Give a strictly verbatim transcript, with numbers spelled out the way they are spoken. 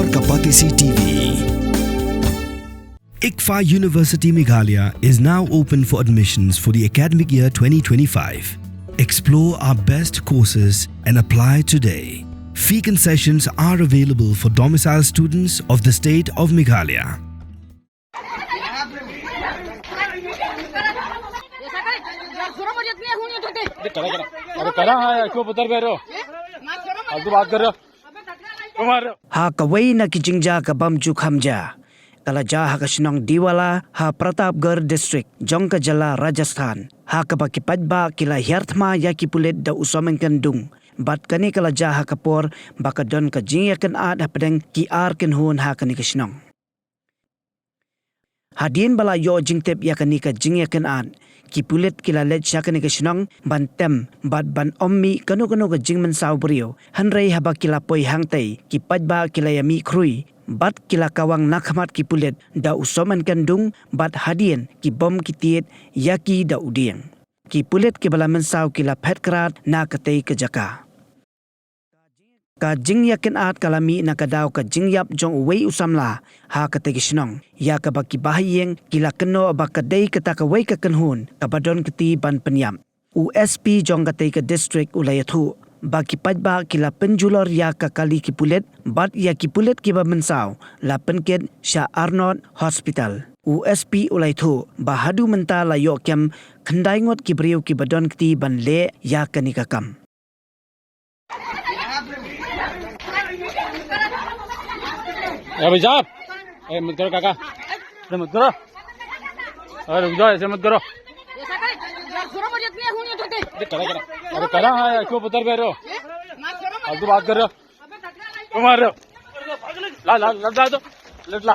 Kapatisi T V. ICFAI University Meghalaya is now open for admissions for the academic year twenty twenty-five. Explore our best courses and apply today. Fee concessions are available for domicile students of the state of Meghalaya. अरे करा, करा। अरे करा, हाँ यार, क्यों पत्थर फेर रहे हो? फालतू बात कर रहे हो। क्यों मार रहे हो? Ha kawei na ki jingjia ka bym ju kham jia, ka la jia ha ka shnong Diwala, ha Pratapgarh District jong ka jylla Rajasthan, ha kaba ki paidbah ki la hiar thma ïa ki pulit da u somen kyndung. Bad kane ka la jia ha ka por ba ka don ka jingïakynad hapdeng ki ar kynhun ha kane ka shnong. Hadien ba la ïoh jingtip ïa kane ka jingïakynad, ki pulit ki la leit sha kane ka shnong ban tem bad ban ym mih kano kano ka jingmynsaw briew. Hynrei haba ki la poi hangtei, ki paidbah ki la ïa mih khrui bad ki la kawang na khmat ki pulit da u somen kyndung, bad hadien ki bom ki tied ïa ki da u dieng. Ki pulit kiba la mynsaw ki la phet krad na katei ka jaka. Ka jingïakynad ka la mih na ka daw ka jingïap jong uwei u samla ha katei ka shnong, ïa kaba ki bahaïing ki la kynnoh ba ka dei kata kawei ka kynhun kaba don kti ban pynïap. U S P jong katei ka district u la ïathuh ba ki paidbah ki la pynjulor ïa ka kali ki pulit bad ïa ki pulit kiba mynsaw la pynkit sha Arnot Hospital. U S P u la ïathuh ba haduh mynta la ïoh kem khyndai ngut ki briew kiba don kti ban leh ïa kane ka kam. ए भाई साहब, ए मत करो काका, अरे मत करो, अरे रुक जाओ, ऐसे मत करो। अरे करा, करा। अरे करा, हाँ यार, क्यों पत्थर फेर रहे हो? फालतू बात कर रहे हो, क्यों मार रहे हो? ला, ला, ला, ला, ला, ला।